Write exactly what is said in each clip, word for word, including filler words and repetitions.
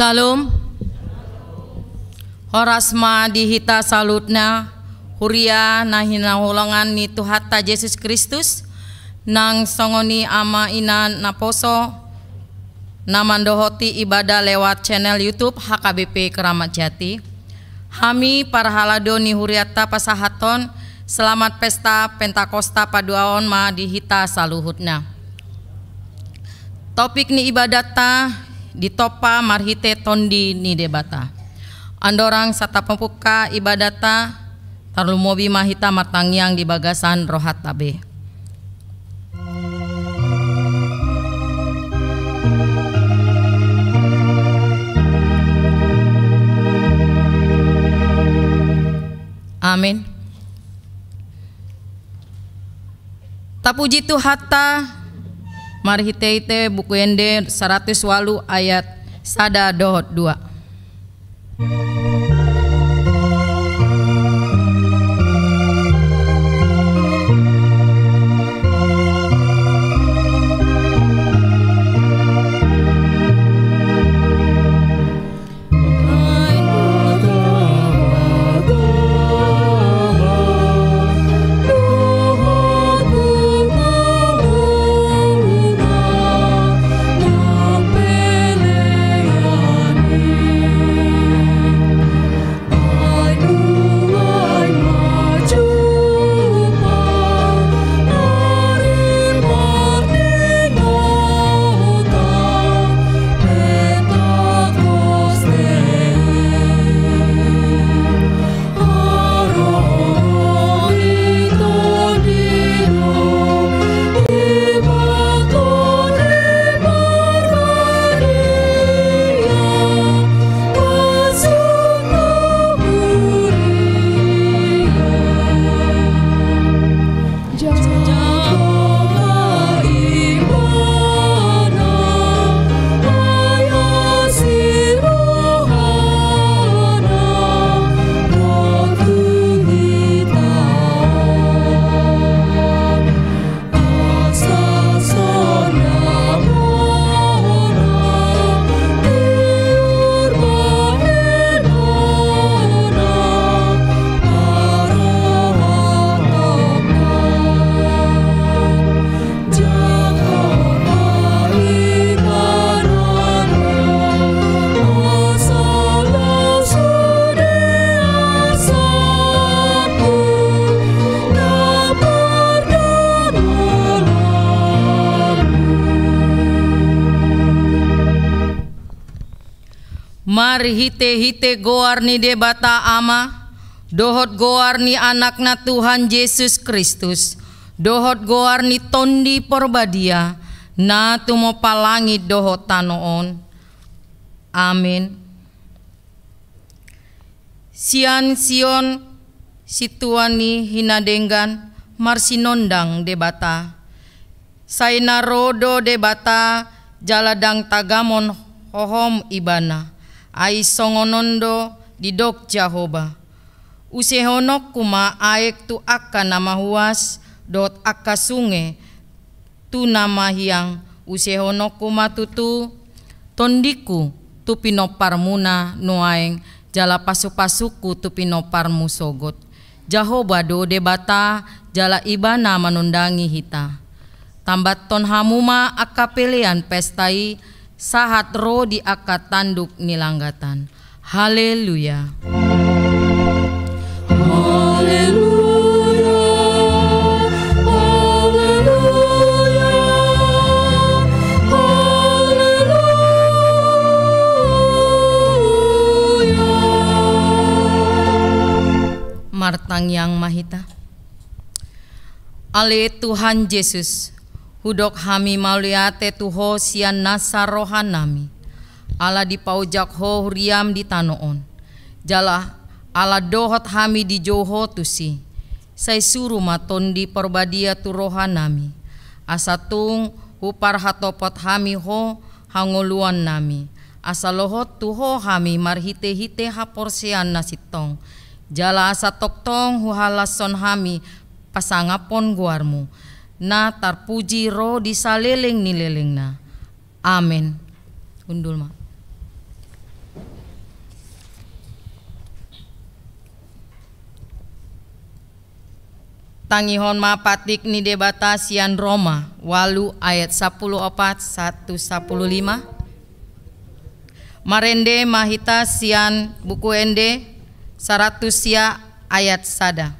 Syalom. Horas ma di hita saluhutna, huria na hinaholongan ni Tuhanta Jesus Kristus, nang songon i ama ina naposo, na mandohoti ibadah lewat channel YouTube H K B P Keramat Jati. Hami parhalado ni hurianta pasahathon, selamat pesta Pentakosta paduahon ma di hita saluhutna. Topik ni ibadatta ditompa marhite Tondi ni Debata. Andorang santabi mamungka ibadatta, tarlumobi ma hita martangiang di bagasan rohanta be. Amen. Tapuji Tuhanta, marhite-hite Buku Ende saratus ualu ayat sada dohot dua. Marhite-hite goar ni Debata Ama, dohot goar ni Anakna Tuhan Jesus Kristus, dohot goar ni Tondi Porbadia, na tumompa langit dohot tano on. Amen. Sian Sion, sintua ni hinadenggan, marsinondang Debata. Sai na ro do Debata, jala ndang tagamon hohom Ibana. Ai songon on do didok Jahowa: Usehononku ma aek tu angka na mahuas, dohot angka sunge tu na mahiang. Usehononku ma tutu tondingku tu pinomparmuna nuaeng, jala pasu-pasungku tu pinomparmu sogot. Jahowa do Debata, jala Ibana manondangi hita. Tambathon hamu ma angka pelean pesta i, sahat ro di angka tanduk ni langgatan. Haleluya. Haleluya. Haleluya. Haleluya. Martangiang ma hita. Ale Tuhan Jesus, hudok hami mauliate tu Ho sian nasa rohanami, ala dipaojak Ho huriam di tano on, jala ala dohot hami dijou Ho tusi. Sai suru ma Tondi Porbadia tu rohanami, asa tung huparhatopot hami Ho hangoluannami, asa lohot tu Ho hami marhite-hite haporseaon na sintong, jala asa tongtong huhalashon hami pasangaphon goarmu, na tarpuji ro di saleleng ni lelengna. Amen. Hundul ma. Tangihon ma patik ni Debata sian Roma ualu ayat sampulu opat sahat tu sampulu lima. Marende ma hita sian Buku Ende saratus sia ayat sada.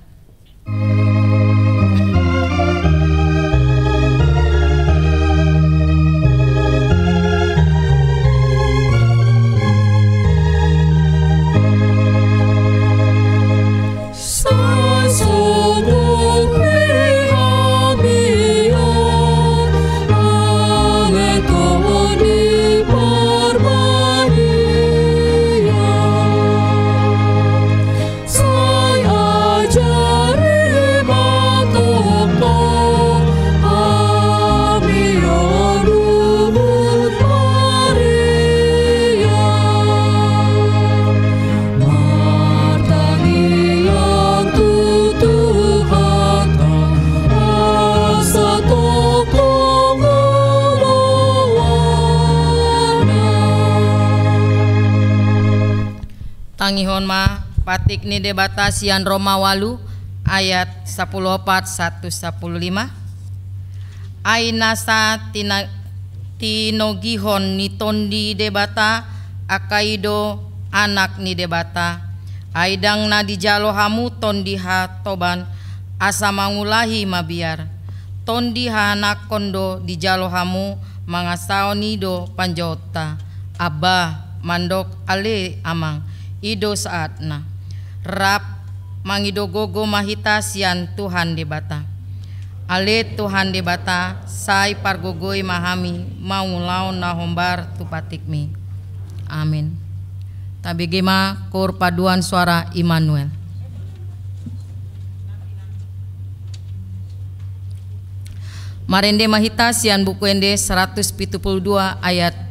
Tangihon ma patik ni Debata sian Roma ualu ayat sampulu opat sahat tu sampulu lima. Ai nasa tina-, tinogihon ni Tondi Debata angka i do anak ni Debata. Ai ndang na dijalo hamu tondi hatoban asa mangulahi mabiar. Tondi haanakhon do dijalo hamu, mangasahon i do panjouonta. Abba, mandok ale Amang, i do saatna. Rap mangido gogo ma hita sian Tuhan Debata. Ale Tuhan Debata, sai pargogoi ma hami mangulahon na hombar tu patikmi. Amin. Tabege ma koor paduan suara Immanuel. Marende ma hita sian Buku Ende saratus pitu pulu dua ayat.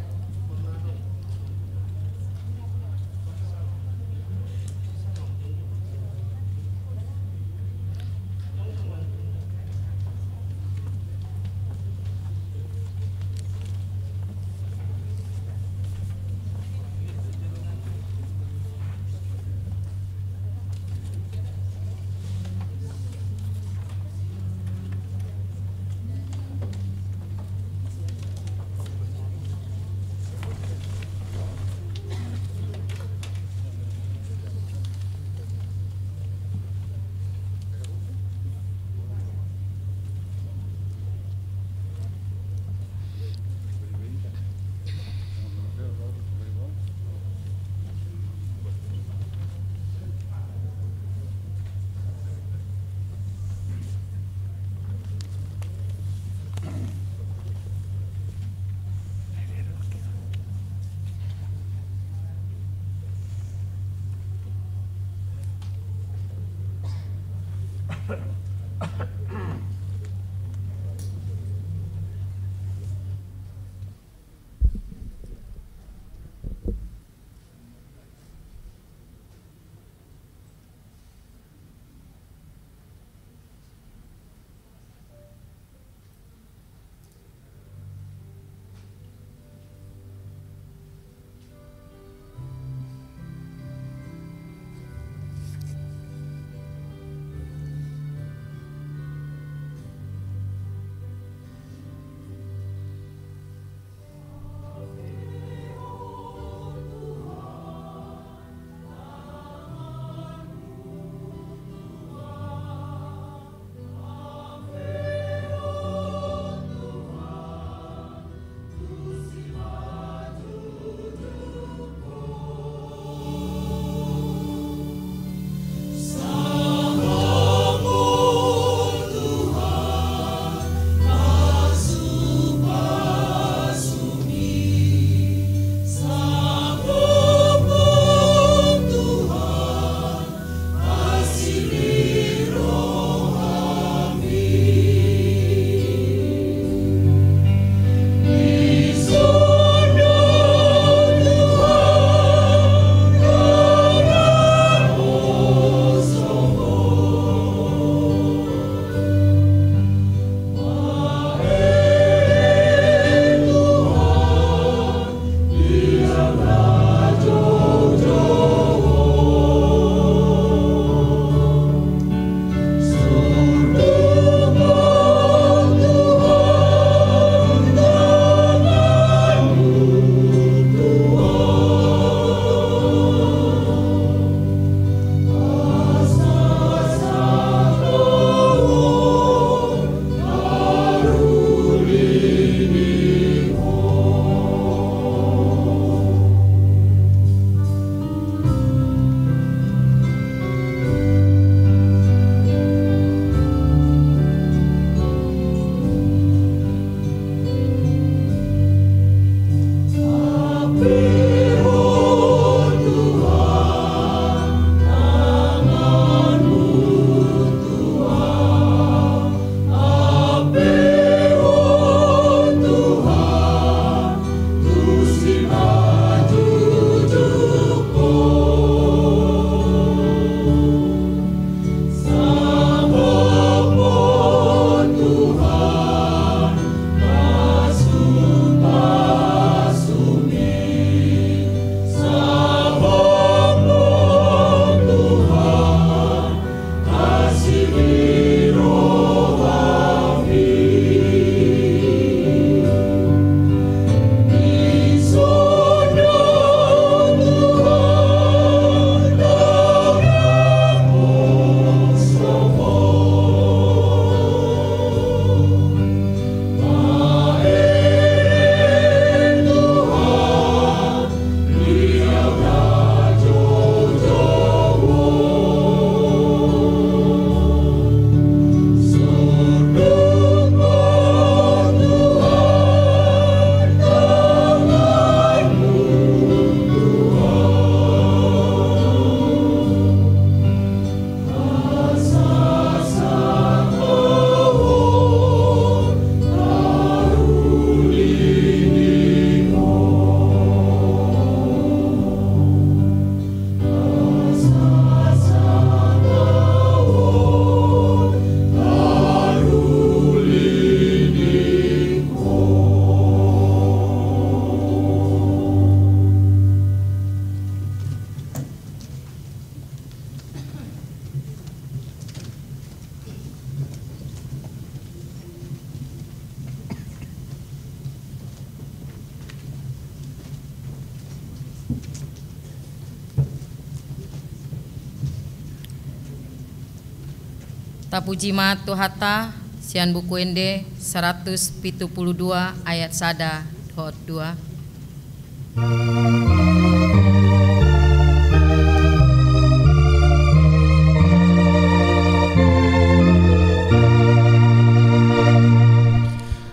Tapuji ma Tuhanta, sian Buku Ende saratus pitu pulu dua ayat sada dohot dua.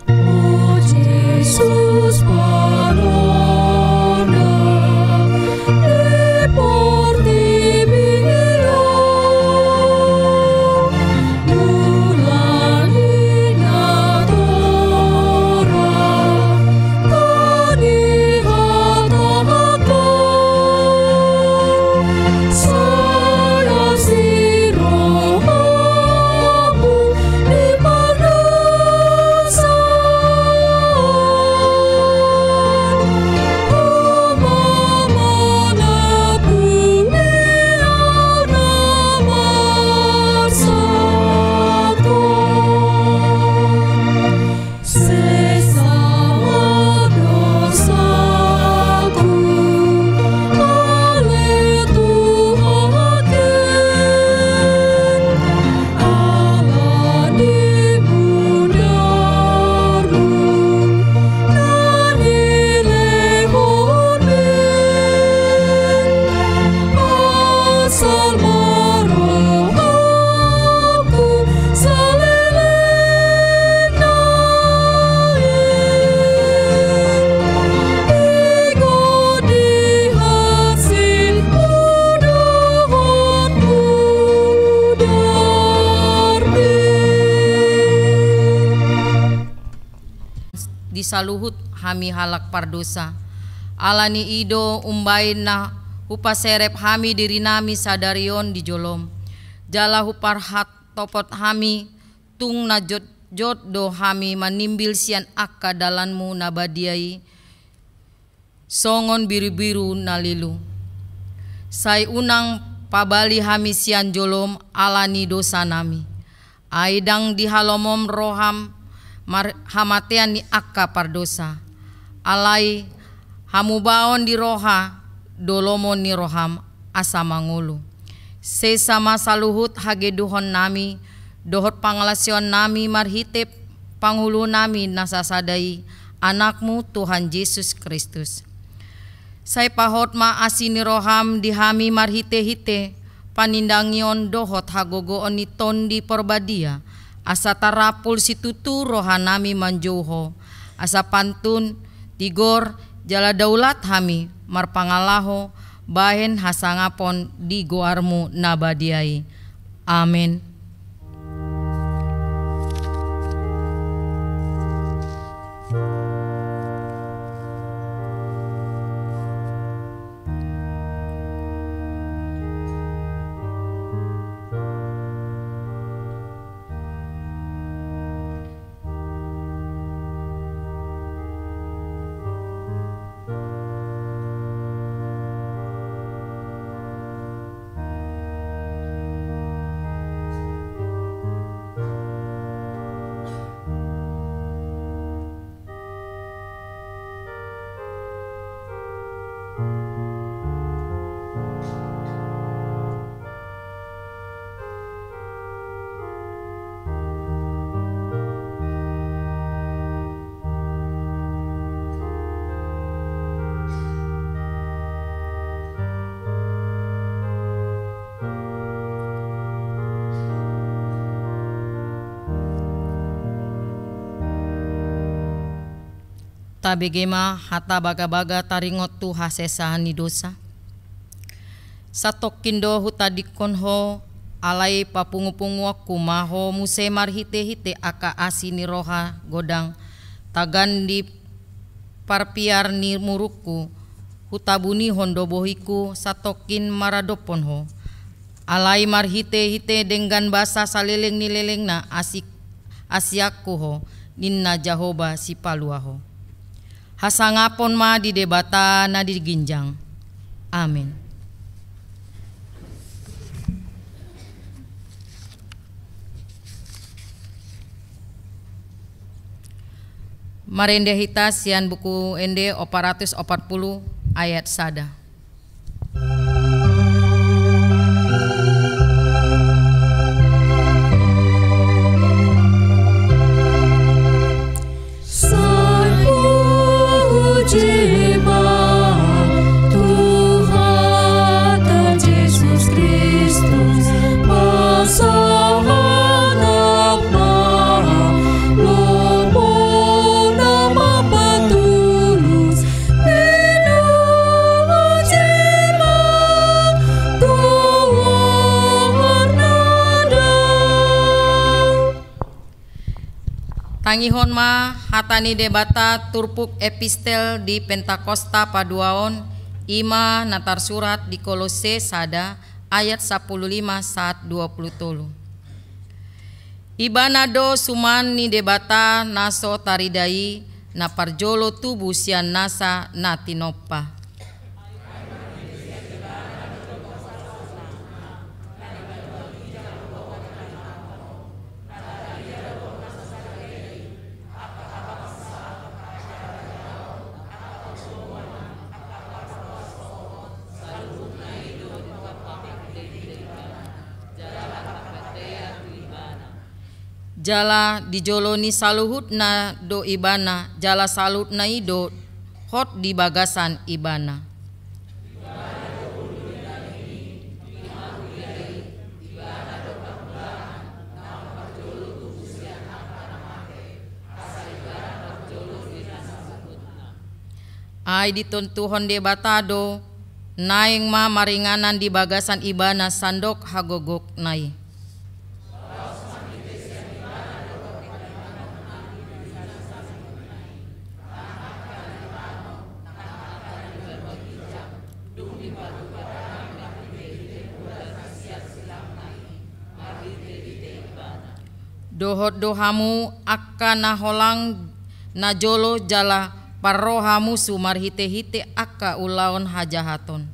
O Jesus, parona ni portibi on, mulai natorop tadi hatahon sai asi rohamu di pardosa. Homa ma na pudi au na marsahit on. Sesa ma dosaku, ale Tuhanku, ala ni munarmu na nilehonmi, asal ma rohaku saleleng nai, igo di hasilmu dohot mudarmi. Di saluhut hami halak pardosa. Ala ni i do umbahen na hupaserep hami dirinami sadari on di jolom. Jala huparhatopot hami, tung na jotjot do hami manimbil sian angka dalanmu na badia i, songon birubiru na lilu. Sai unang pabali hami sian jolom ala ni dosanami. Ai ndang dihalomom roham mar-, hamatean ni angka pardosa. Alai hamubaon di roha do lomo ni roham asa mangolu. Sesa ma saluhut hagedukonnami dohot pangalaosionnami marhite pangulunami na sasada i, Anakmu Tuhan Jesus Kristus. Sai pahot ma asi ni roham di hami marhitehite panindangion dohot hagogoon ni Tondi Porbadia, asa tarapul situtu rohanami manjou Ho, asa pantun, tigor, jala daulat hami marpangalaho bahen hasangapon di goarmu na badia i. Amen. Tabege ma hata bagabaga taringot tu hasesaan ni dosa. Satongkin do hutadingkon Ho, alai papungupunguonku ma Ho muse marhitehite angka asi ni roha godang, tagan di parpiar ni murukku, hutabunihon do bohingku satongkin maradophon Ho. Alai marhitehite denggan basa saleleng ni lelengna asi-, asianku Ho, ninna Jahowa Sipalua Ho. Hasangapon ma di Debata na di ginjang. Amen. Marende hita sian Buku Ende opat ratus opat pulu ayat sada. Tangihon ma hata ni Debata turpuk epistel di Pentakosta paduaon, i ma na tarsurat di Kolosse sada ayat sampulu lima sahat dua pulu tolu. Ibana do suman ni Debata na so tarida i, na parjolo tubu sian nasa na tinompa. Jala di jolo ni saluhutna do Ibana, jala saluhutna i do hot di bagasan Ibana. Ai ditontuhon Debata do, naeng ma maringanan di bagasan Ibana sandok hagogokna i. Dohot do hamu angka na holang na jolo jala parroha musu marhitehite angka ulaon hajahaton.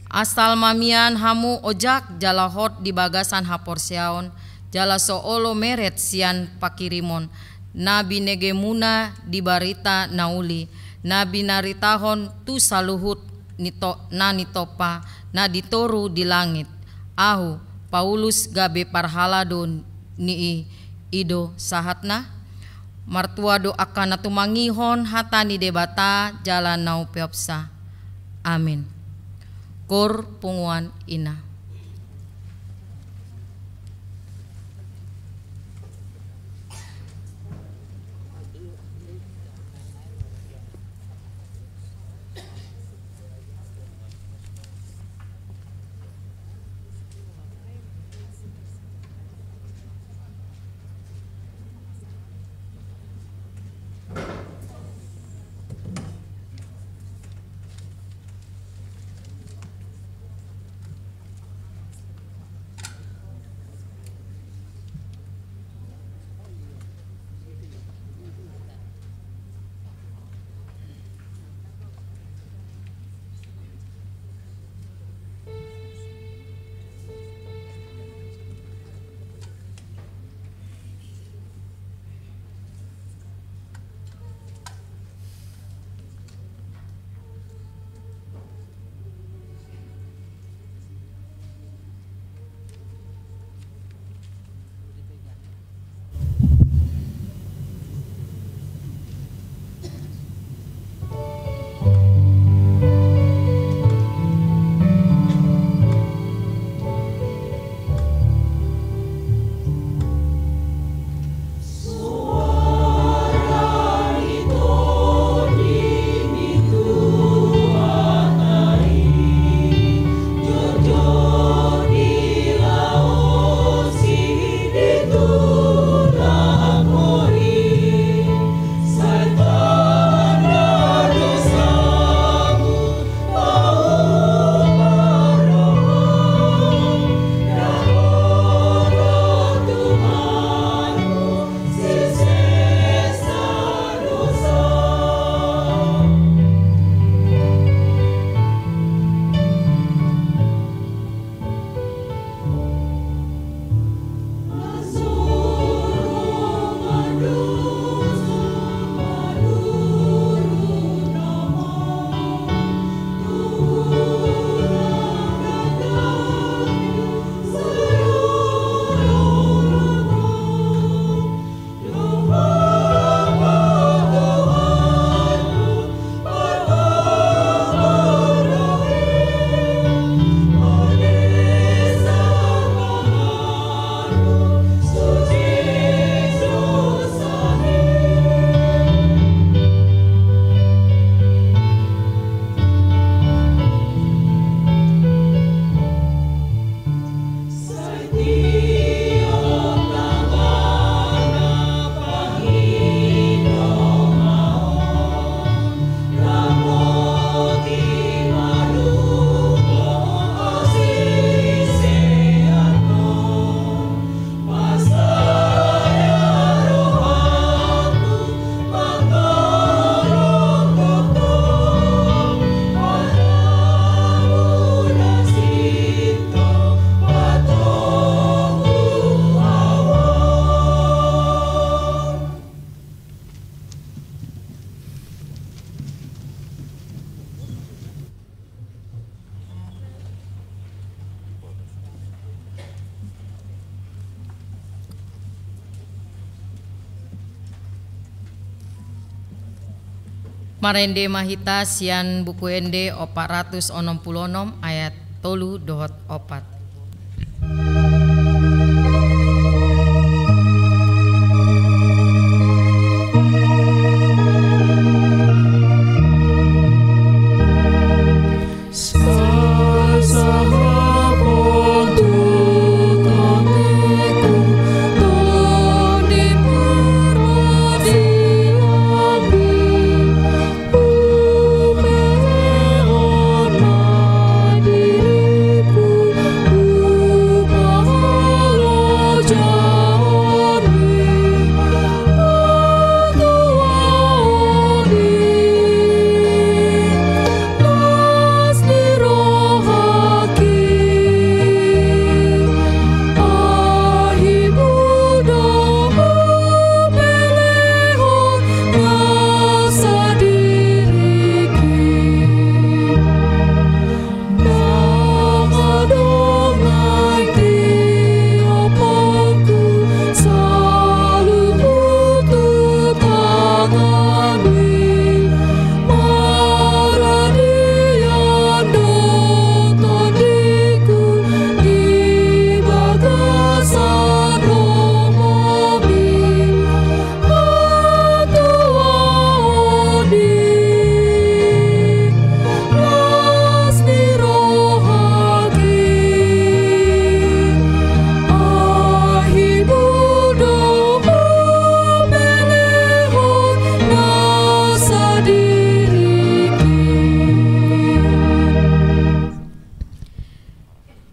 Asal ma mian hamu ojak jala hot di bagasan haporseaon, jala so olo meret sian pangkirimon, na binegemuna di barita na uli, na binaritahon tu saluhut ni to-, na nitompa, na di toru di langit. Ahu, Paulus, gabe parhalado ni i, i do sahatna. Martua do angka na tumangihon hata ni Debata jala na umpeopsa. Amin. Koor punguan ina. Marende ma hita sian Buku Ende opat ratus onom pulu onom ayat tolu dohot opat.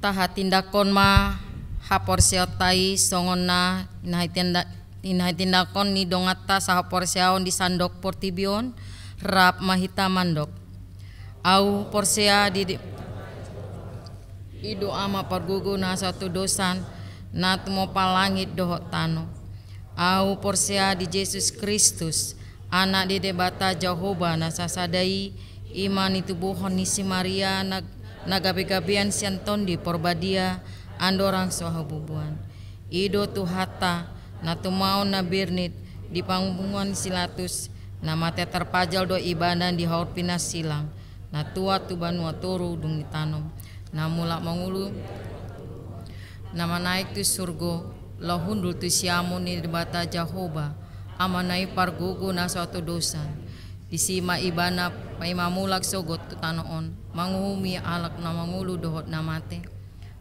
Tahatindangkon ma haporseaonta i songon na hinahatindangkon ni donganta sahaporseaon di sandok portibi on rap ma hita mandok. Au porsea di, di, i do Ama pargogo na so tudosan na tumompa langit dohot tano. Au porsea di Jesus Kristus, Anak ni Debata Jahowa na sasada i, i ma nitubuhon ni si Maria na, na gabegabean sian Tondi Porbadia, andorang so habubuan. I do Tuhanta, na tumaon na birnit di pangunjunan si Latus, na mate tarpajal do ibana di haur pinasilang, na tuat tu banua toru dung ditanom, na mulak mangolu, na manaek tu surgo, laho hundul tu siamun ni Debata Jahowa, Amana i pargogo na so tudosan. Disi ma ibana paima mulak sogot tu tano on, manguhumi halak na mangolu dohot na mate.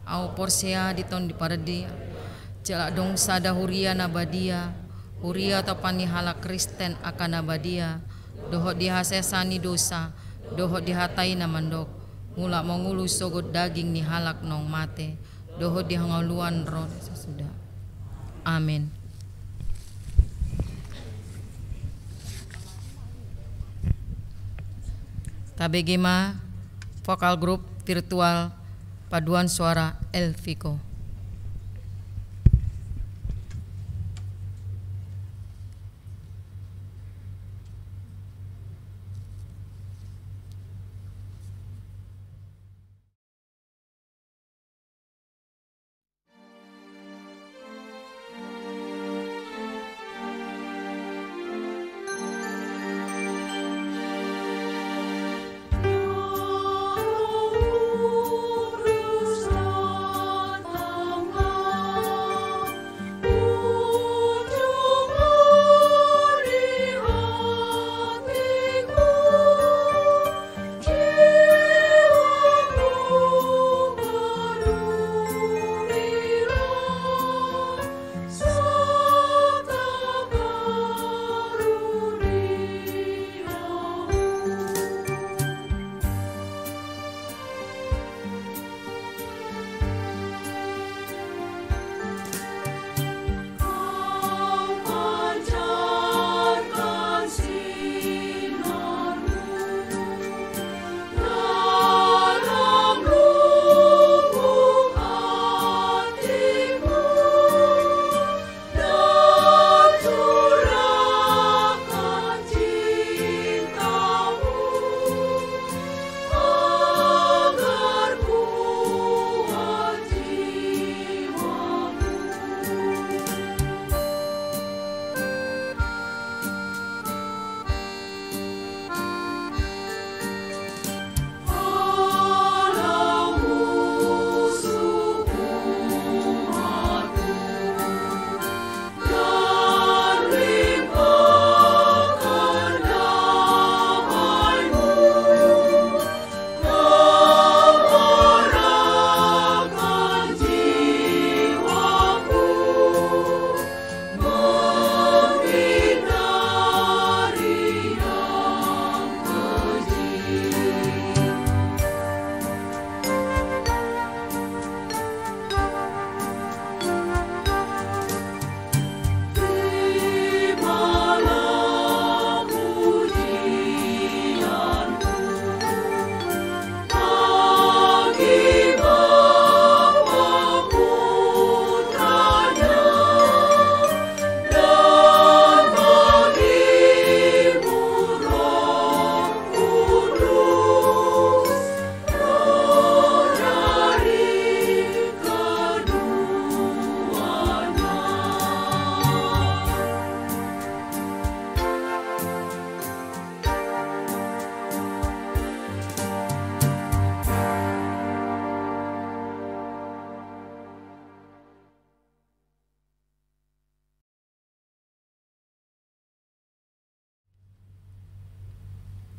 Au porsea di Tondi Porbadia, jala adong sada huria na badia, huria tompa ni halak Kristen angka na badia, dohot di hasesaan ni dosa, dohot di hata i na mandok, mulak mangolu sogot daging ni halak naung mate, dohot di hangoluan roh na sasuda. Amen. Tabege ma vokal grup virtual paduan suara Elviko.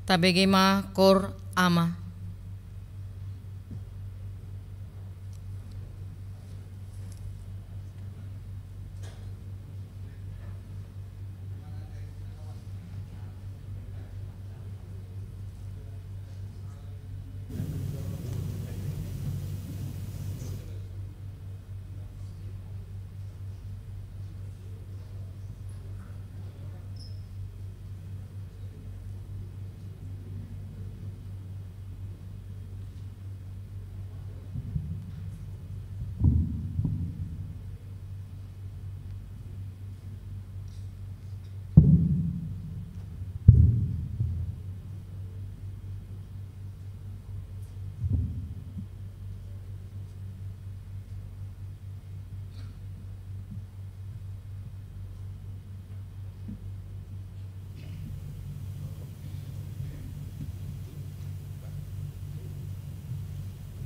Tabege ma Koor Ama.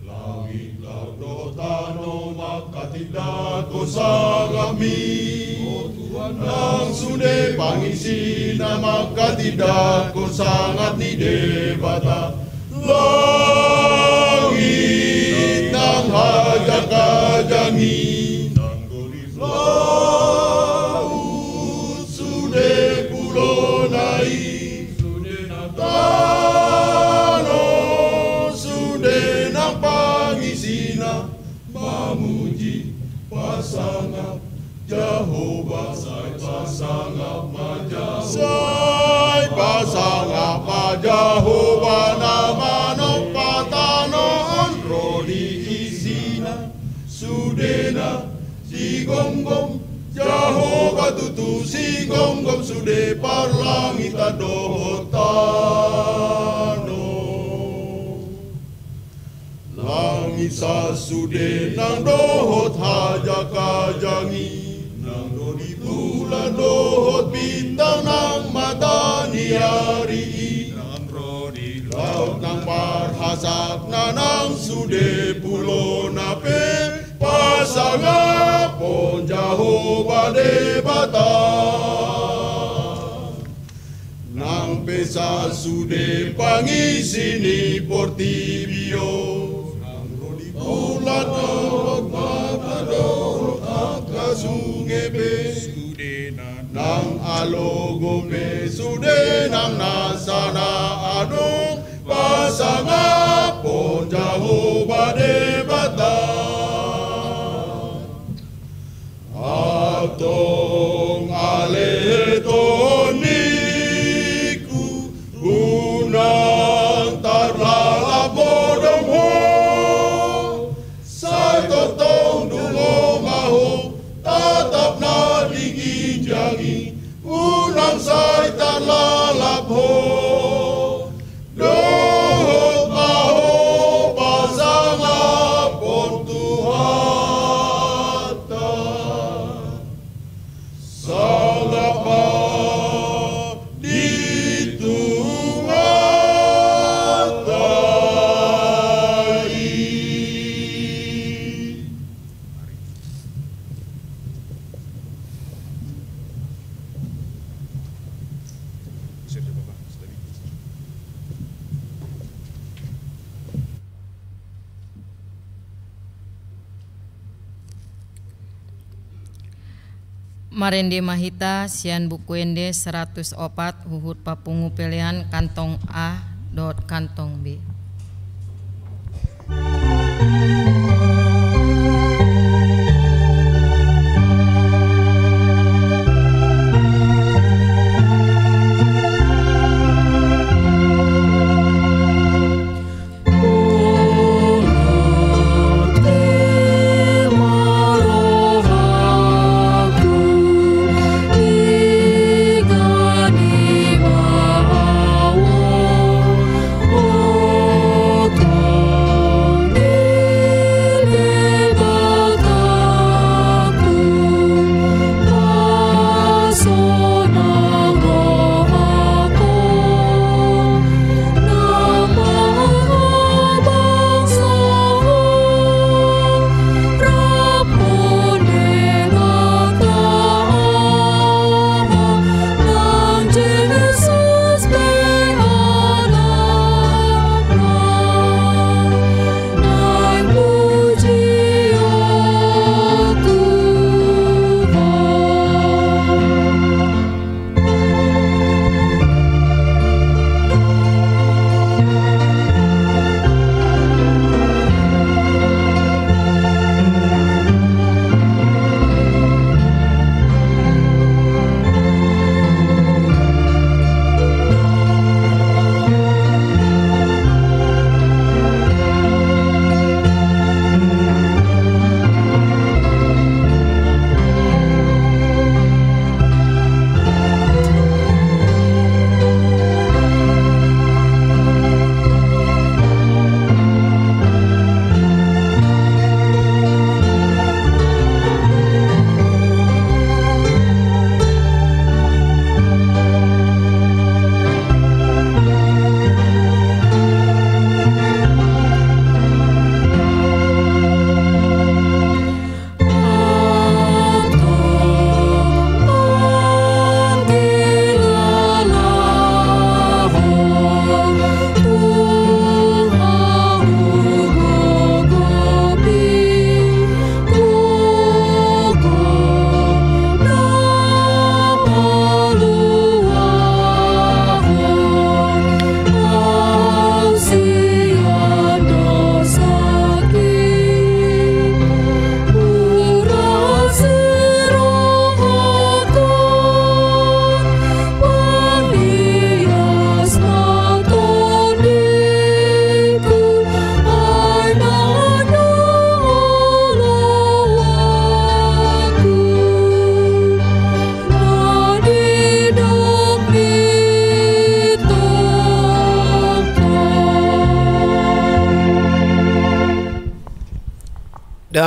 Langit laut dohot tano mangkatindangkon sangapmi. O Tuhan, nang sude pangisina mangkatindangkon sangap ni Debata. Langit nang hajahajaNgi, nang do di laut sude pulona i, sude nang tano, sude nang pangisina, mamuji, pasangap Jahowa. Sai pasangap ma Jahowa. Sai pasangap ma Jahowa na manompa tano on ro di isina. Sudena sigomgom, Jahowa tutu sigomgom sude parlangitan dohot tano. Langit sasude nang dohot hajahajaNgi, nang do di bulan dohot bintang nang mata ni ari i, nang ro di laut nang parhasakna nang sude pulona pe, pasangaphon Jahowa Debata. Nang pe sasude pangisi ni portibi on, nang ro di bulan dohot mata dohot angka sunge pe, sudena nang alogo pe, sude nang nasa na adong, pasangaphon Jahowa Debata. Antong ale hetohon ningku, unang tarlalap modom ho. Sai tongtong dungo ma ho, tatap na di ginjang i, unang sai tarlalap ho. Dohot ma ho pasangaphon Tuhanta. Sangap ma di Tuhanta i. Marende ma hita sian Buku Ende seratus opat, huhut papungu pelean kantong A dohot kantong B.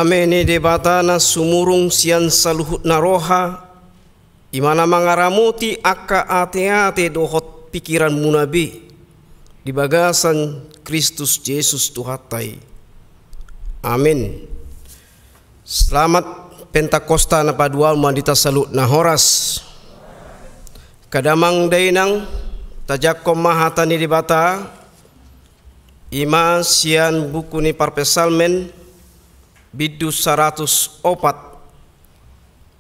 Dame ni Debata na sumurung sian saluhut na roha, i ma na mangaramoti angka ateate dohot pikiranmuna be di bagasan Kristus Jesus Tuhanta i. Amin. Selamat Pentakosta na paduahon ma di hita saluhut na horas. Angka damang dainang, tajangkon ma hata ni Debata, i ma sian buku ni Parpsalmen, bindu saratus opat,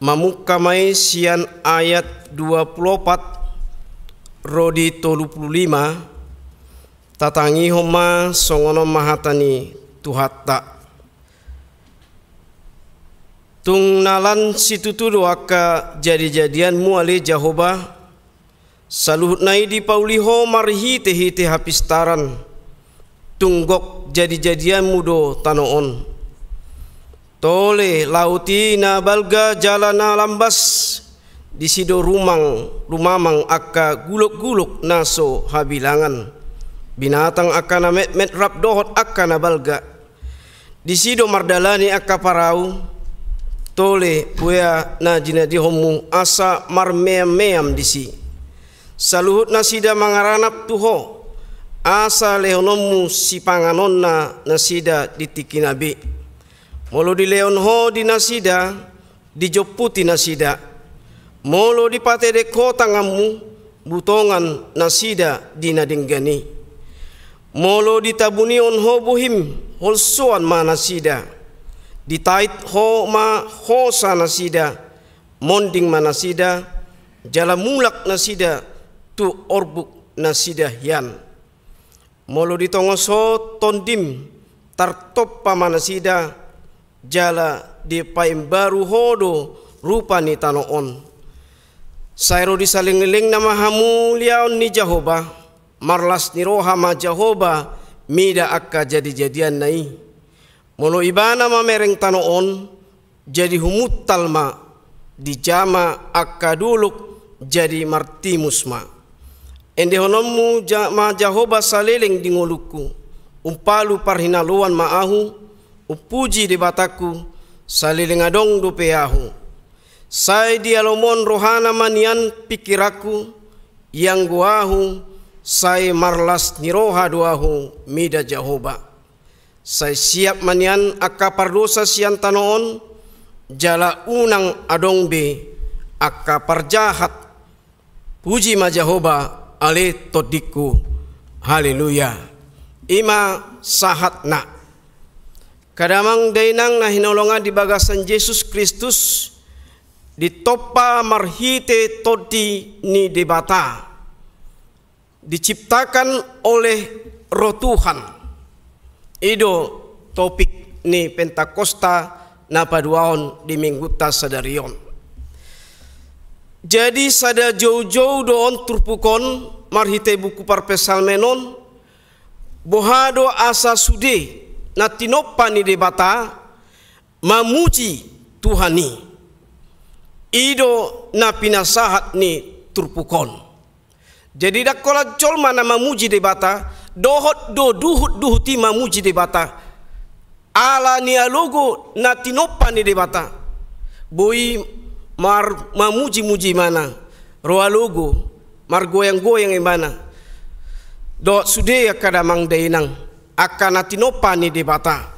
mamungka ma i sian ayat dua pulu opat ro di tolu pulu lima, tatangihon ma songon on ma hata ni Tuhanta. Tung na lan situtu do angka jadijadianmu ale Jahowa, saluhutna i dipauli Ho marhitehite hapistaran, tung gok jadijadianmu do tano on. Tole laut i na balga jala na lambas, disi do rumang, rumamang angka gulokgulok na so habilangan, binatang angka na metmet rap dohot angka na balga. Disi do mardalani angka parau, tole buea na jinadihonmu asa marmeammeam disi. Saluhut nasida mangaranap tu Ho, asa lehononmu sipanganonna nasida di tingkina be. Molo dilehon Ho di nasida, dijomputi nasida. Molo dipatedek Ho tanganmu, butongan nasida di na denggan i. Molo ditabunihon Ho bohim, holsoan ma nasida. Ditait Ho ma hosa nasida, monding ma nasida, jala mulak nasida tu orbuk nasida hian. Molo ditongos Ho tondim, tartompa ma nasida, jala dipaimbaru Ho do rupa ni tano on. Sai ro di salelenglelengna ma hamuliaon ni Jahowa, marlas ni roha ma Jahowa mida angka jadijadianna i. Molo Ibana mamereng tano on, jadi humuntal ma, dijama angka dolok jadi martimus ma. Endehononmu ja-, ma Jahowa saleleng di ngolungku, umpalu parhinaloan ma ahu, umpuji Debatangku, saleleng adong dope ahu. Sai dialomon rohana ma nian pingkiranku, ianggo ahu, sai marlas ni roha do ahu mida Jahowa. Sai siap ma nian angka pardosa sian tano on, jala unang adong be angka parjahat. Puji ma Jahowa, ale tondingku. Haleluya. I ma sahatna. Angka damang dainang na hinaholongan di bagasan Jesus Kristus, ditompa marhite Tondi ni Debata. Diciptakan oleh Roh Tuhan. I do topik ni Pentakosta na paduahon di minggunta sadari on. Jadi sada joujou do on turpuk on marhite buku Parpsalmen on, boha do asa sude na tinompa ni Debata mamuji Tuhan i. I do na pinasahat ni turpuk on. Jadi ndang holan jolma na mamuji Debata, dohot do duhutduhut i mamuji Debata. Ala ni alogo na tinompa ni Debata. Boi mar-, mamujimuji ibana, ro alogo, margoyanggoyang ibana. Dohot sude angka damang dainang, angka na tinompa ni Debata.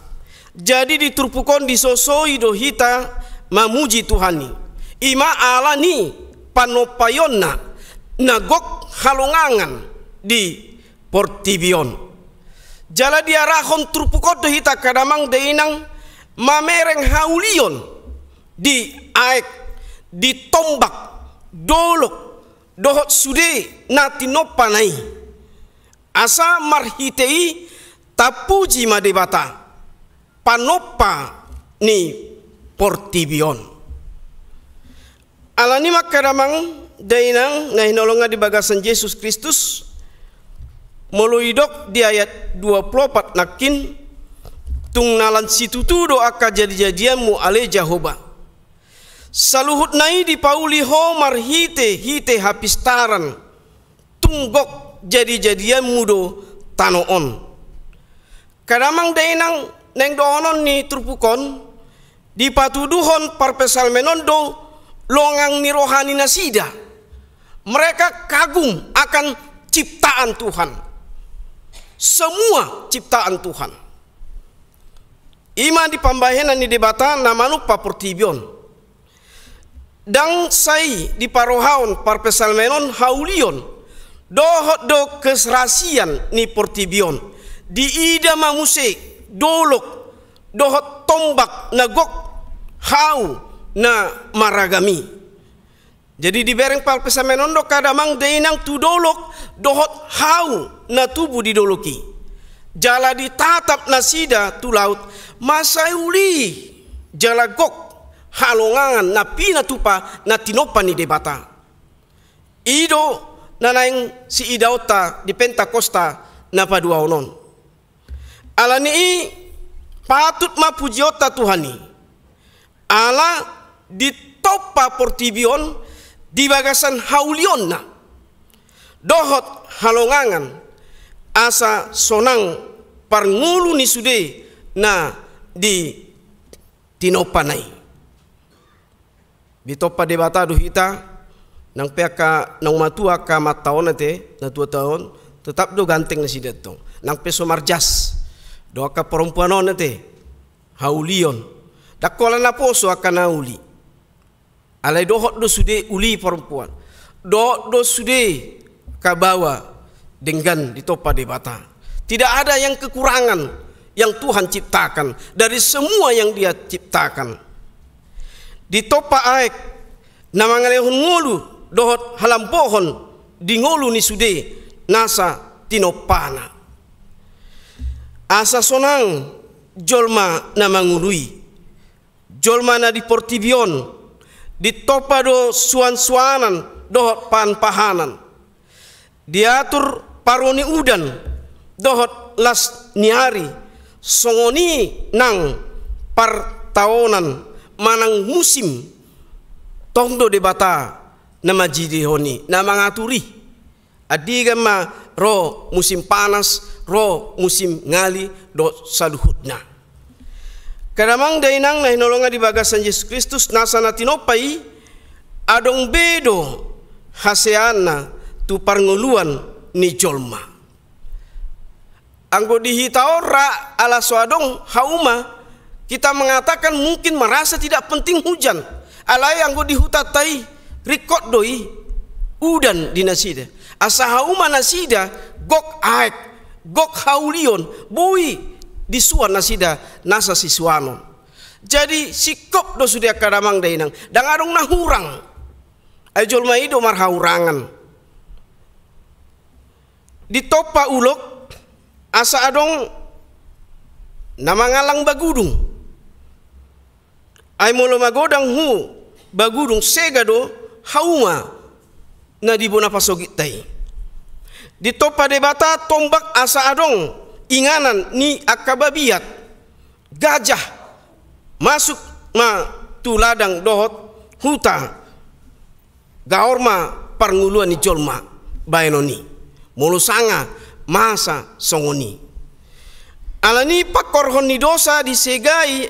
Jadi di turpuk on disosoi do hita mamuji Tuhan i. I ma ala ni panompaionna na gok halongangan di portibi on. Jala diarahon turpuk on do hita angka damang dainang mamereng haulion di aek, di tombak, dolok, dohot sude na tinompana i. Asa marhite i tapuji ma Debata, panompa ni portibi on. Ala ni i ma angka damang dainang na hinaholongan di bagasan Jesus Kristus, molo didok di ayat dua pulu opat nangkin, tung na lan situtu do angka jadijadianmu ale Jahowa. Saluhutna i dipauli ho marhitehite hapistaran, tung gok jadijadianmu do tano on. Angka damang dainang, naeng dohonon ni turpuk on, Dipatuduhon parpsalmen on do longang ni roha ni nasida. Mereka kagum akan ciptaan Tuhan. Semua ciptaan Tuhan. I ma di pambahenan ni Debata na manompa portibi on. Ndang sai diparrohahon parpsalmen on haulion dohot do keserasian ni portibi on. Diida ma muse dolok dohot tombak na gok hau na maragam i. Jadi dibereng parpsalmen on do angka damang dainang tu dolok dohot hau na tubu di dolok i. Jala ditatap nasida tu laut, masa uli jala gok halongangan na pinatupa na tinompa ni Debata. I do na naeng siidaonta di Pentakosta na paduahon on. Alani i patut ma pujionta Tuhan i. Ala ditompa portibi on di bagasan haulionna dohot halongangan asa sonang parngolu ni sude na di tinompana i. Ditompa Debata do hita, nang pe angka naung matua angka amanta on ate, na tua-tua on, tetap do ganteng nasida tong. Nang pe so marjas do angka parompuan on ate, haulion. Ndang holan naposo angka na uli. Alai dohot do sude uli parompuan. Dohot do sude angka baoa denggan ditompa Debata. Tidak ada yang kekurangan yang Tuhan ciptakan dari semua yang Dia ciptakan. Ditompa aek na mangalehon ngolu dohot halambohon di ngolu ni sude nasa tinompana. Asa sonang jolma na mangolu i. Jolma na di portibi on ditompa do suan-suanan dohot pahan-pahanan. Diatur paro ni udan dohot las ni ari, songon i nang partaonan manang musim. Tong do Debata na manjidihon i, na mangatur i. Andigan ma ro musim panas, ro musim ngali dohot saluhutna. Angka damang dainang na hinaholongan di bagasan Jesus Kristus nasa na tinompa i, adong be do haseaanna tu parngoluan ni jolma. Anggo di hita on ra ala so adong hauma, kita mengatakan mungkin merasa tidak penting hujan. Alai anggo di hutanta i ringkot do i udan di nasida. Asa hauma nasida gok aek, gok haulion, boi disuan nasida nasa sisuanon. Jadi singkop do sude angka damang dainang, ndang adong na hurang. Ai jolma i do marhahurangan. Ditompa ulok asa adong na mangallang bagudung. Ai molo magodang hu bagudung sega do hauma na di bona pasogitta i. Ditompa Debata tombak asa adong inganan ni angka babiat, gajah masuk ma tu ladang dohot huta. Gaor ma parngoluan ni jolma baenon i, molo sanga masa songon i. Alani i pangkorhon ni dosa disegai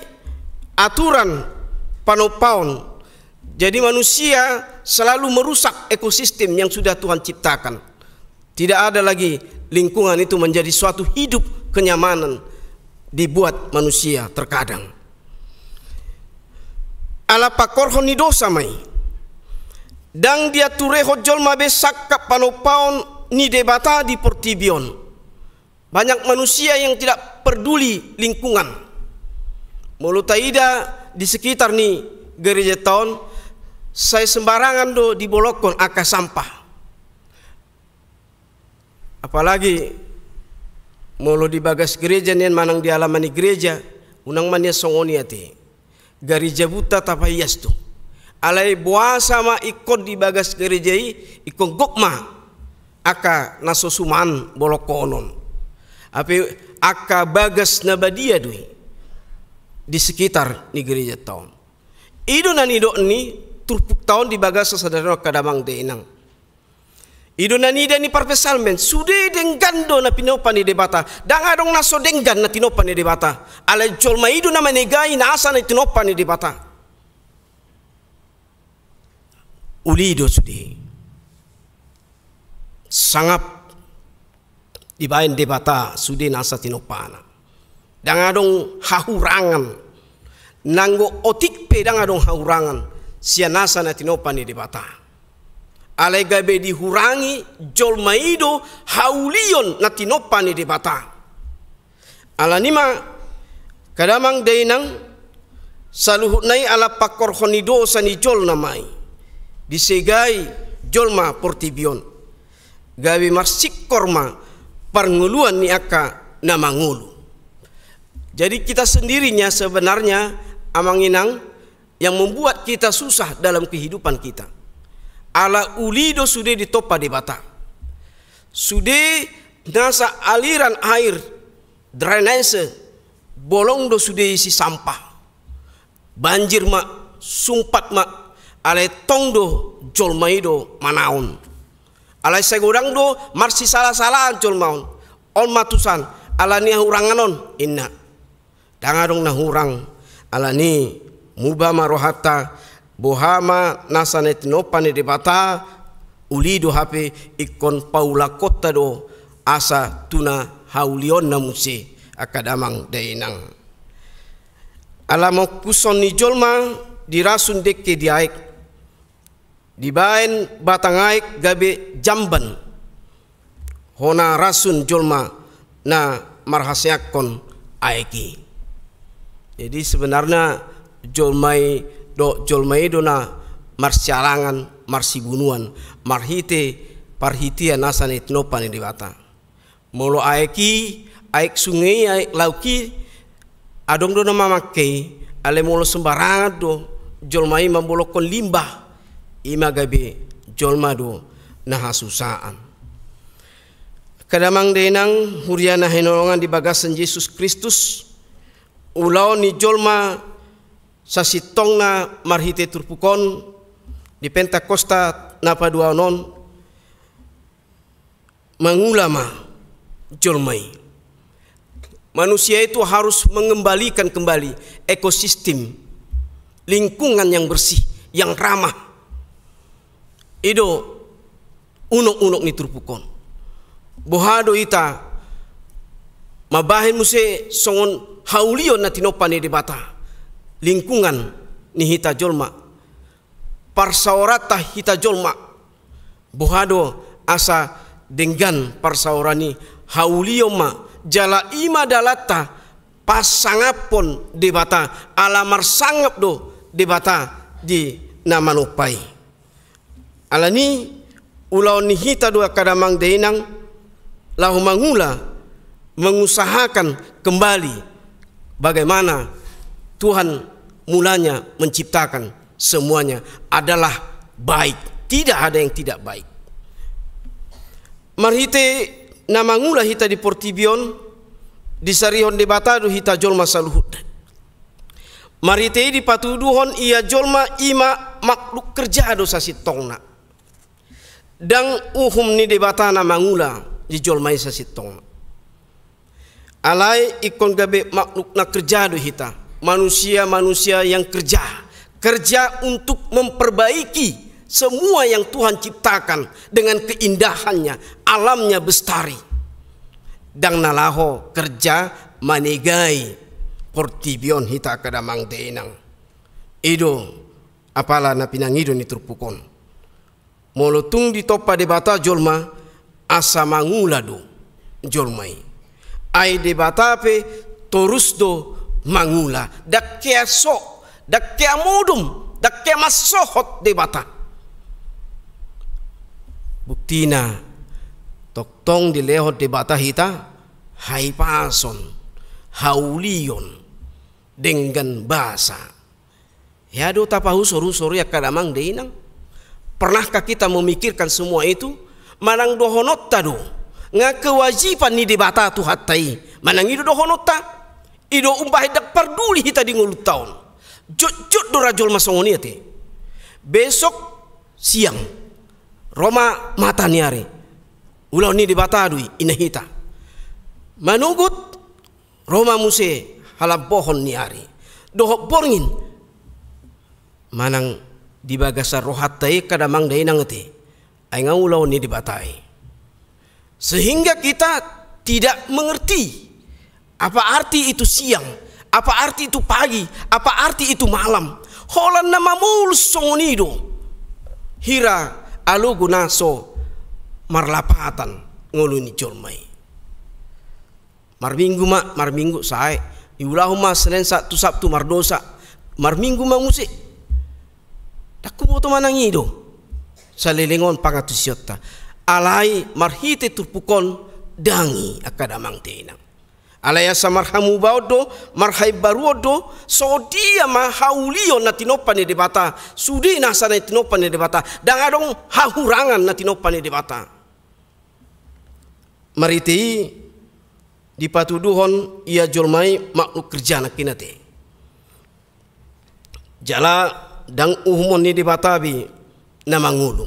aturan panompaon. Jadi manusia selalu merusak ekosistem yang sudah Tuhan ciptakan. Tidak ada lagi lingkungan itu menjadi suatu hidup kenyamanan dibuat manusia terkadang. Ala pangkorhon ni dosa ma i. Ndang diaturehon jolma be sangkap panompaon ni Debata di portibi on. Banyak manusia yang tidak peduli lingkungan. Molo taida di sekitar ni gerejanta on, sai sembarangan do dibolongkon angka sampah. Apalagi molo di bagas gereja nian manang di alaman ni gereja, unang ma nian songon i ate. Gari jabunta tapaias tu. Alai boasa ma ingkon di bagas gereja i, ingkon gok ma angka na so suman bolongkonon. Hape angka bagas na badia do i di sekitar ni gerejanta on. I do na nidok ni turpukta on di bagasan sadari on angka damang dainang. I do na nida ni parpsalmen, sude denggan do na tinompa ni Debata. Ndang adong na so denggan na tinompa ni Debata. Alai jolma i do na manegai nasa na tinompa ni Debata. Uli do sude. Sangap dibaen Debata sude nasa tinompana. Ndang adong hahurangan. Nanggo otik pe ndang adong hahurangan sian nasa na tinompa ni Debata. Alai gabe dihurangi jolma i do haulion na tinompa ni Debata. Alani ma, angka damang dainang, saluhutna i ala pangkorhon ni dosa ni jolma i disegai jolma portibi on. Gabe marsingkor ma parngoluan ni angka na mangolu. Jadi kita sendirinya sebenarnya, amang inang, yang membuat kita susah dalam kehidupan kita. Ala uli do sude ditompa Debata. Sude nasa aliran air drainase, bolong do sude isi sampah. Banjir ma, sumpat ma, alai tong do jolma i do manaon. Alai sai godang do marsisala-salaan jolma on. On ma tusan, alani hahurangan on, inna. Ndang adong na hurang, alani muba ma rohanta, boha ma nasa na tinompa ni Debata, uli do hape ingkon paulakhonta do asa tu na haulionna muse, angka damang dainang. Ala mongkuson ni jolma dirasun dengke di aek. Dibaen batang aek gabe jamban. Hona rasun jolma na marhaseangkon aek i. Jadi sebenarna jolma i do, jolma i do na marsialangan, marsibunuan, marhite parhitean nasa na tinompa ni Debata. Molo aek i, aek sunge i, aek laut i, adong do na mamangke i, alai molo sembarangan do jolma i mambolongkon limbah, i ma gabe jolma do na hasusaan. Angka damang dainang, huria na hinaholongan di bagasan Jesus Kristus, ulaon ni jolma sasintongna marhite turpuk on di Pentakosta na paduahon on, mangula ma jolma i. Manusia itu harus mengembalikan kembali ekosistem, lingkungan yang bersih, yang ramah. I do unok-unok ni turpuk on. Boha do hita mambahen muse songon haulion na tinompa ni Debata lingkungan ni hita jolma, parsaoranta hita jolma? Boha do asa denggan parsaoran i? Haulion ma, jala i ma dalanta pasangaphon Debata, ala marsangap do Debata di na manompa i. Alani ulaon ni hita do, angka damang dainang, laho mangula, mengusahakan kembali bagaimana Tuhan mulanya menciptakan semuanya adalah baik. Tidak ada yang tidak baik. Marhite na mangula hita di portibi on, disarihon Debata do hita jolma saluhutna. Marhite i dipatuduhon ia jolma i ma makhluk kerja do sasintongna. Ndang uhum ni Debata na mangula di jolma i sasintongna. Alai ingkon gabe makhluk na kerja do hita, manusia-manusia yang kerja, kerja untuk memperbaiki semua yang Tuhan ciptakan dengan keindahannya, alamnya bestari. Ndang na laho kerja manegai portibi on hita, angka damang dainang. I do apala na pinangido ni turpuk on. Molo tung ditompa Debata jolma, asa mangula do jolma i. Ai Debata pe torus do mangula. Ndang hea so, ndang hea modom, ndang hea mansohot Debata. Buktina, tongtong dilehon Debata hita hahipason, haulion, denggan basa. Hea do tapausur-usur i, angka damang dainang? Pernahkah kita memikirkan semua itu? Manang dohononta do, nga kewajiban ni Debata Tuhanta i, manang i do dohononta? I do umbahen ndang parduli hita di ngolunta on. Jotjot do ra jolma songon i ate. Besok siang, Ro ma mata ni ari, ulaon ni Debata do i, ina hita. Manogot, ro ma muse halambohon ni ari dohot borngin. Manang di bagasan rohanta i angka damang dainang ate, ai nga ulaon ni Debata i. Sehingga kita tidak mengerti apa arti itu siang, apa arti itu pagi, apa arti itu malam. Holan na mamolus songon i do hira alogo na so marlapatan ngolu ni jolma i. Marminggu ma, marminggu sae. Diulahon ma Senin sa-, tu Sabtu mardosa. Marminggu ma muse. Ndang huboto manang i do saleleng on pangantusionta. Alai marhite turpuk on ndang i angka damang dainang. Alai asa marhamubaon do, marhaimbaruon do, songon dia ma haulion na tinompa ni Debata, sude nasa na tinompa ni Debata, ndang adong hahurangan na tinompa ni Debata. Marhite i dipatuduhon ia jolma i makhluk kerja nangkin ate. Jala ndang uhumon ni Debata be na mangolu.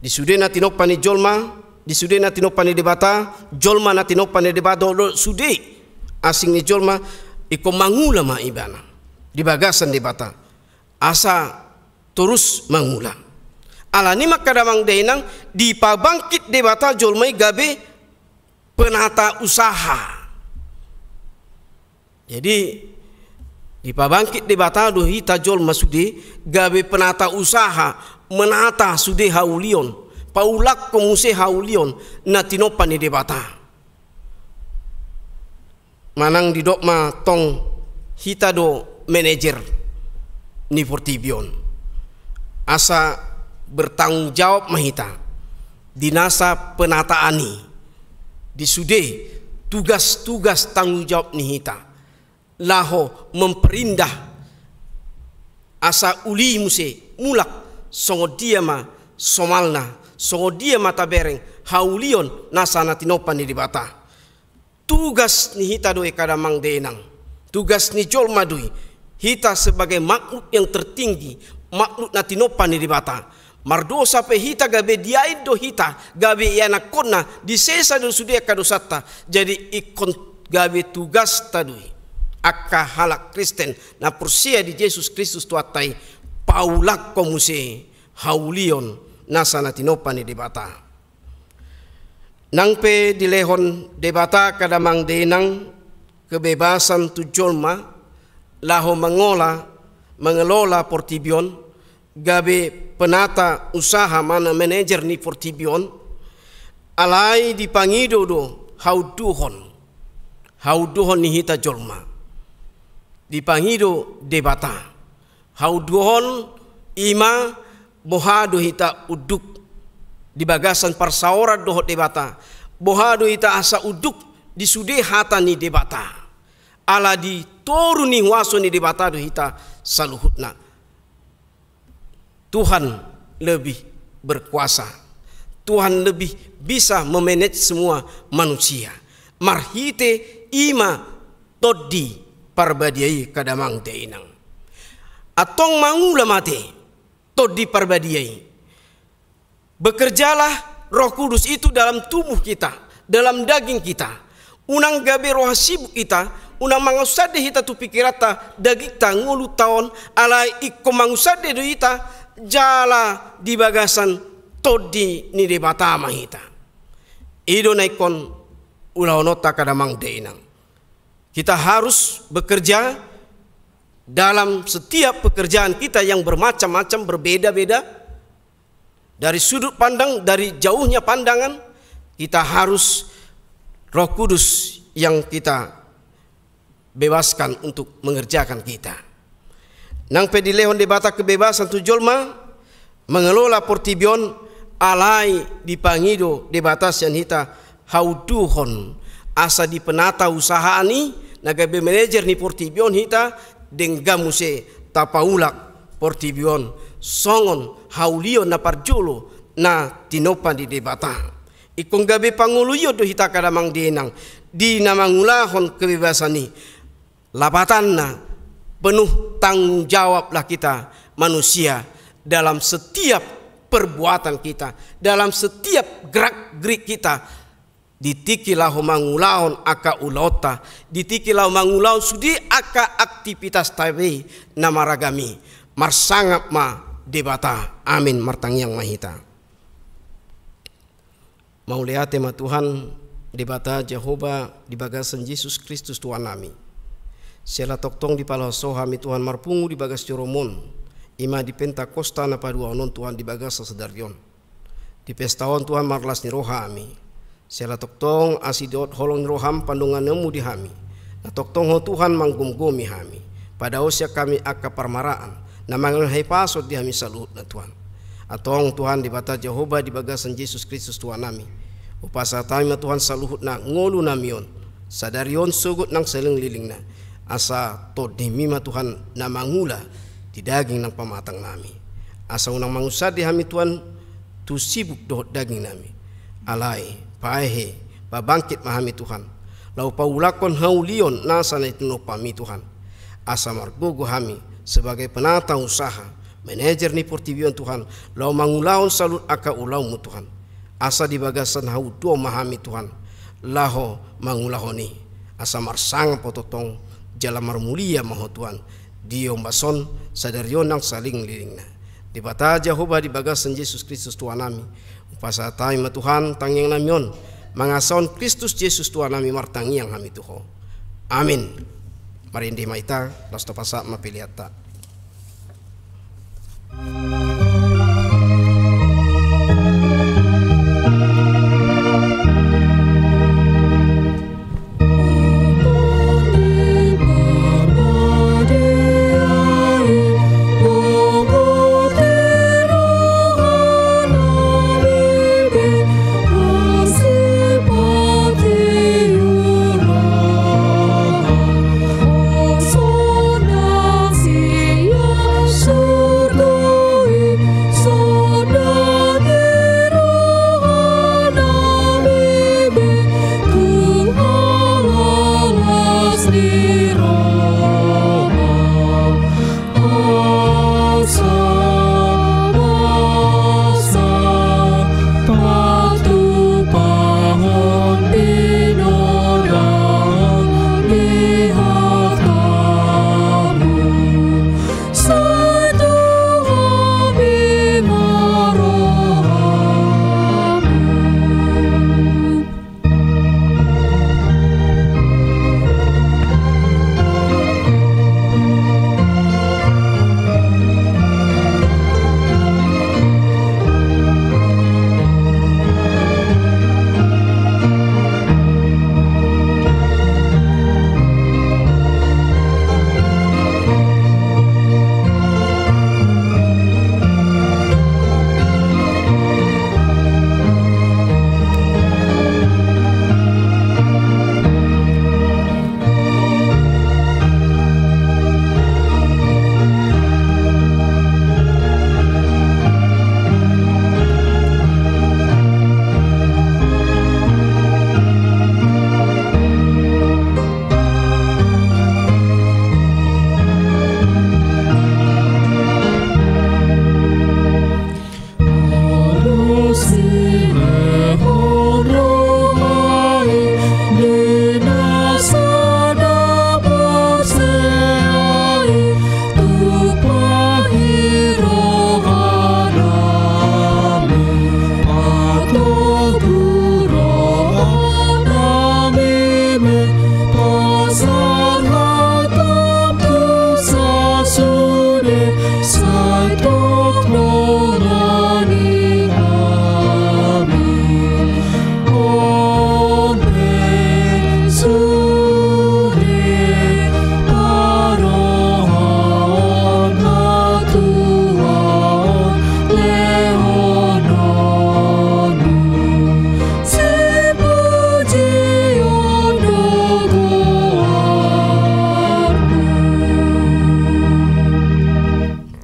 Di sude na tinompa ni jolma, di sude na tinompa ni Debata, jolma na tinompa ni Debata, do, do sude asing ni jolma, ingkon mangula ma ibana di bagasan Debata. Asa torus mangula. Alani i ma angka damang dainang, dipabangkit Debata jolma i gabe penata usaha. Jadi, dipabangkit Debata do hita jolma sude gabe penata usaha, menata sude haulion, paulakhon muse haulion na tinompa ni Debata. Manang didok ma tong hita do manajer ni portibi on. Asa bertanggung jawab ma hita di nasa penataan i, di sude tugas-tugas tanggung jawab ni hita, laho memperindah asa uli muse mulak songon dia ma somalna, songon dia ma tabereng haulion nasa na tinompa ni Debata. Tugas ni hita do i angka damang dainang. Tugas ni jolma do i. Hita sebagai makhluk yang tertinggi, makhluk na tinompa ni Debata. Mardosa pe hita gabe diain do hita, gabe ianakhonna, disesa do sude angka dosanta. Jadi ingkon gabe tugasta do i. Angka halak Kristen, na porsea di Jesus Kristus Tuhanta i, paulakhon muse haulion nasa na tinompa ni Debata. Nang pe dilehon Debata angka damang dainang kebebasan tu jolma, laho mangola, mangelola portibi on, gabe penata usaha manang manajer ni portibi on, alai dipangido do haunduhon, haunduhon ni hita jolma. Dipangido Debata. Haunduhon i ma boha do hita unduk di bagasan parsaoran dohot Debata. Boha do hita asa unduk di sude hata ni Debata. Ala di toru ni huaso ni Debata do hita saluhutna. Tuhan lebih berkuasa. Tuhan lebih bisa memanage semua manusia. Marhite i ma Tondi Parbadia i angka damang dainang. Antong mangula ma ate Tondi Parbadia i. Bekerjalah Roh Kudus itu dalam tubuh kita, dalam daging kita. Unang gabe roha sibuk hita, unang mangansande hita tu pikiranta, dagingta, ngolunta on, alai ingkon mangansande do hita jala di bagasan Tondi ni Debata ma hita. I do na ingkon ulahononta angka damang dainang. Kita harus bekerja dalam setiap pekerjaan kita yang bermacam-macam, berbeda-beda. Dari sudut pandang, dari jauhnya pandangan, kita harus Roh Kudus yang kita bebaskan untuk mengerjakan kita. Nang pe dilehon Debata kebebasan tu jolma mangelola portibi on, alai dipangido Debata sian hita haunduhon, asa di penata usahaan i, na gabe manajer ni portibi on hita, denggan muse tapaulak portibi on songon haulion na parjolo na tinompa ni Debata. Ingkon gabe pangoluion do hita angka damang dainang di na mangulahon kebebasan i. Lapatanna, penuh tanggung jawablah kita manusia dalam setiap perbuatan kita, dalam setiap gerak-gerik kita, di tingki laho mangulahon angka ulaonta, di tingki laho mangulahon sude angka aktivitasta be na maragam i. Marsangap ma Debata. Amin. Martangiang ma hita. Mauliate ma Tuhan, Debata Jahowa, di bagasan Jesus Kristus Tuhannami. Siala tongtong dipalaho Ho hami Tuhan marpungu di bagas joroMon, i ma di Pentakosta na paduahon on Tuhan di bagasan sadari on. Di pesta on Tuhan marlas ni roha hami. Siala tongtong asi dohot holong ni rohaM pandonganonMu di hami. Na tongtong Ho Tuhan manggomgomi hami. Padaosi hami angka parmaraan na mangalehon hahipason di hami saluhutna Tuhan. Antong Tuhan Debata Jahowa di bagasan Jesus Kristus Tuhannami. Hupasahat hami ma Tuhan saluhutna ngolunami on. Sadari on sogot nang salelenglelengna. Asa TondiMi ma Tuhan na mangula di daging nang pamatangnami. Asa unang mangusandi hami Tuhan tu sibuk dohot dagingnami. Alai, paehe, pabangkit ma hami Tuhan. Laho paulakhon haulion nasa na tininompaMi Tuhan. Asa margogo hami sebagai penata usaha, manajer ni portibi on Tuhan, laho mangulahon saluhut angka ulaonMu Tuhan. Asa di bagasan hau do ma hami Tuhan, laho mangulahon i. Asa marsangap Ho tongtong, jala marmulia ma Ho Tuhan. Di ombas on, sadari on nang salelenglelengna. Debata Jahowa di bagasan Jesus Kristus Tuhannami. Hupasahat hami ma Tuhan, tangiangnami on. Mangasahon Kristus Jesus Tuhannami martangiang hami tu Ho. Amin. Marende ma hita, laos tapasahat ma peleanta.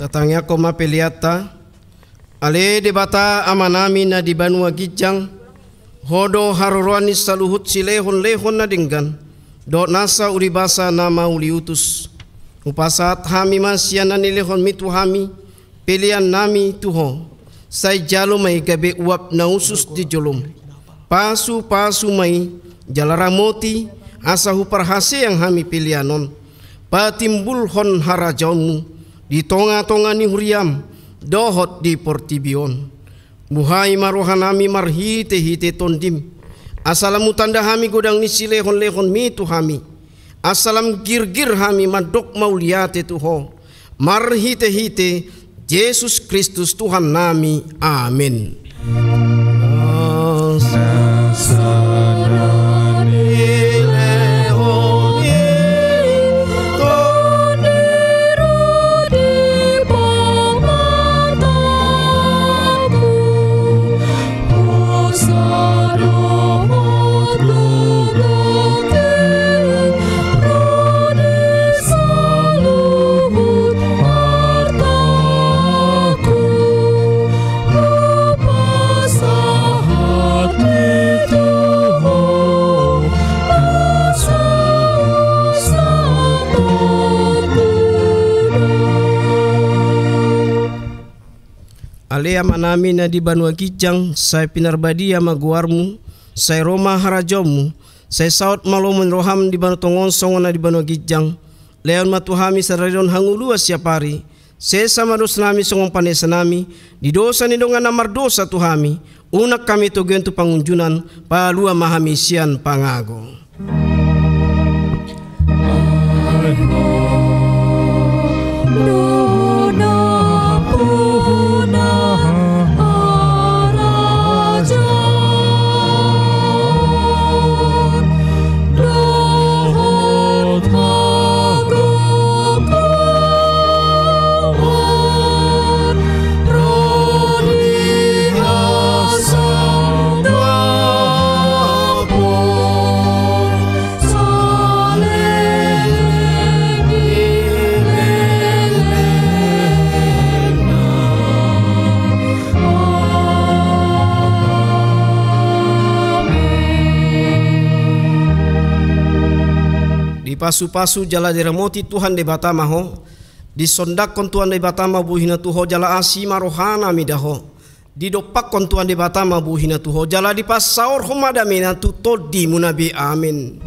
Tatangiangkon ma peleanta. Ale Debata Amanami na di banua ginjang, Ho do haroroan ni saluhut silehonlehon na denggan dohot nasa ulibasa na mauliutus. Hupasahat hami ma sian na nilehonMi tu hami peleannami tu Ho. Sai jalo ma i gabe uap na usus di jolom. Pasu-pasu ma i, jala ramoti, asa huparhaseang hami pelean on. Patimbulhon harajaonmu di tonga-tonga ni huriam dohot di portibi on. Buhai ma rohanami marhite-hite Tondim, asa lam hutanda hami godang ni silehon-lehonmi tu hami, asa lam girgir hami mandok mauliate tu Ho, marhite-hite Jesus Kristus Tuhannami. Amen. Ale Amanami na di banua ginjang, sai pinarbadia ma goarmu, sai ro ma harajaonmu, sai saut ma lomo ni roham di banua tonga on songon na di banua ginjang. Lehon ma tu hami sadari on hangoluan siapari, sesa ma dosanami songon panesanami di dosa ni dongan na mardosa tu hami, unang hami toguon tu pangunjunan, palua ma hami sian pangago. Dipasu-pasu jala diramoti Tuhan Debata ma ho. Disondangkon Tuhan Debata ma buhina tu ho jala asi ma rohana mida ho. Didompakkon Tuhan Debata ma buhina tu ho jala dipasaorhon ma damena tu tondimuna be. Amen.